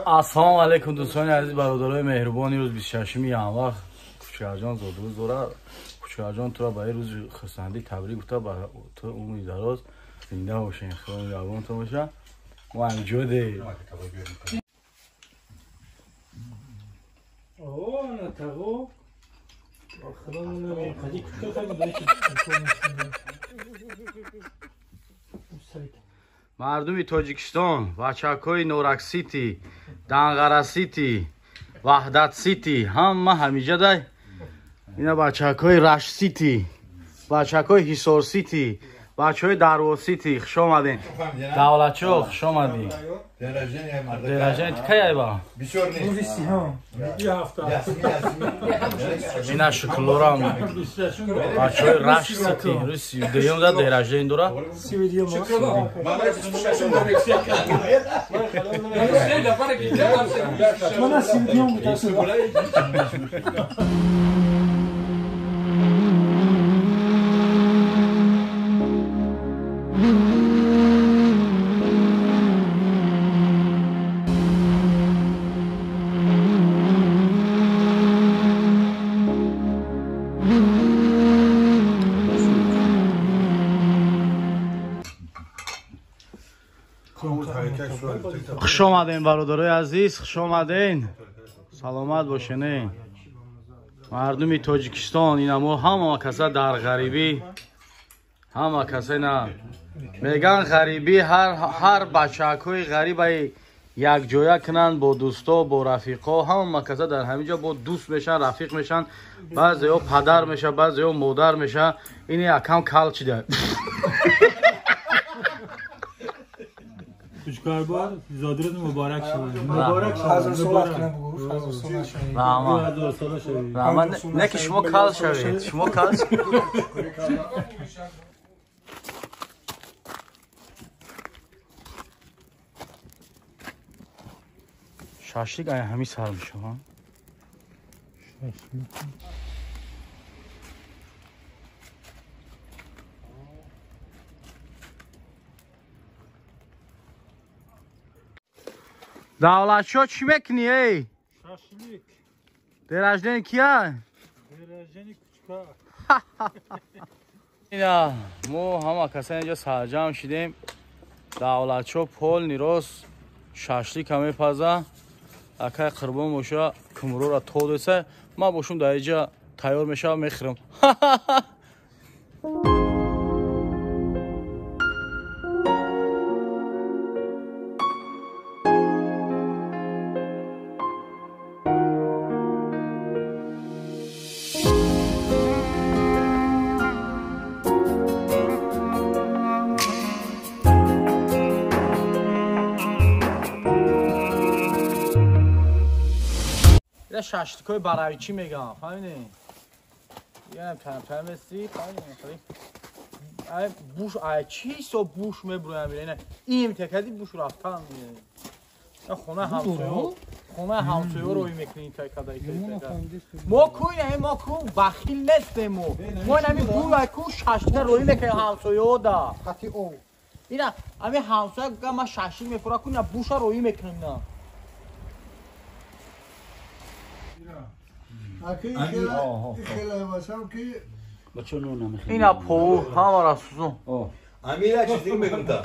Ассалому алайкум дӯстони азиз, бародарои меҳрубон. Имрӯз 26 январ Кучкарҷон зодрӯз дорад. Кучкарҷон, туро ба ин рӯзи хурсандӣ табрик гуфта, ба ту умри дароз, зинда бошен, Худо нигаҳбонтон боша. Мо ҳамҷоде. Мардуми Тоҷикистон, бачакҳои Норак Сити, Данғара Сити, Ваҳдат Сити, ҳама ҳамиҷадай. Ина бачакҳои Рашт Сити, бачакҳои Ҳисор Сити, бачаҳои Дарвоз Сити, хуш омадем. Давлатчо, хуш омадӣ. День рождения ти кай айба? Ина шукулорам. Бачаҳои Рашт Сити, рӯзи 32 да день рождения дора. Хуш омадем, бародарои азиз, хуш омадем. Саломат бошен. Мардуми Тоҷикистон, ина мо ҳама каса дар ғарибӣ, ҳама каса ина меган ғарибӣ, ҳар бачакҳои ғарибаи якҷоя кунанд бо дӯсто, бо рафиқо, ҳама каса дар ҳамин ҷо бо дӯст мешан, рафиқ мешан, баъзеҳо падар меша, баъзеҳо модар меша. Ин якам кал чида. Кучкарбар зодрӯз муборак шавад. Муборак шавад. Раҳмат. Раҳмат. Не ки шумо кал шавед. Шумо кал шавед. Шашлик ай ҳами сар мешавад. Шашлик. Давлатшо, чӣ мекунӣ, эй? Шашлик. День рождения кия? День рождения Кучкар. Ина мо ҳама каса инҷо сарҷамъ шидем. Давлатшо полный рост шашлика мепаза. Акай Қурбон боша кумрора то деса, ман бошум дар инҷа тайёр мешавам, мехӯрам. Шашликҳои баравичӣ мегӯям, фаҳмидӣ? Ям тамтамести, фаҳмидӣ? Ай буш, ай чӣ ҳисоб буш мебурам, ина им текади буш рафтан. Хона ҳамсоё, хона ҳамсоё рӯй мекунӣ текада текада. Мо ку ина мо ку бахил нестем мо. Мо ина ми бу ку шашлика рӯй мекунем ҳамсоё да. Хати о. Ина ами ҳамсоя га ма шашлик мефура ку ина буша рӯй мекунем на. Ина пов ҳамара сузун. Амира чизи мегум та.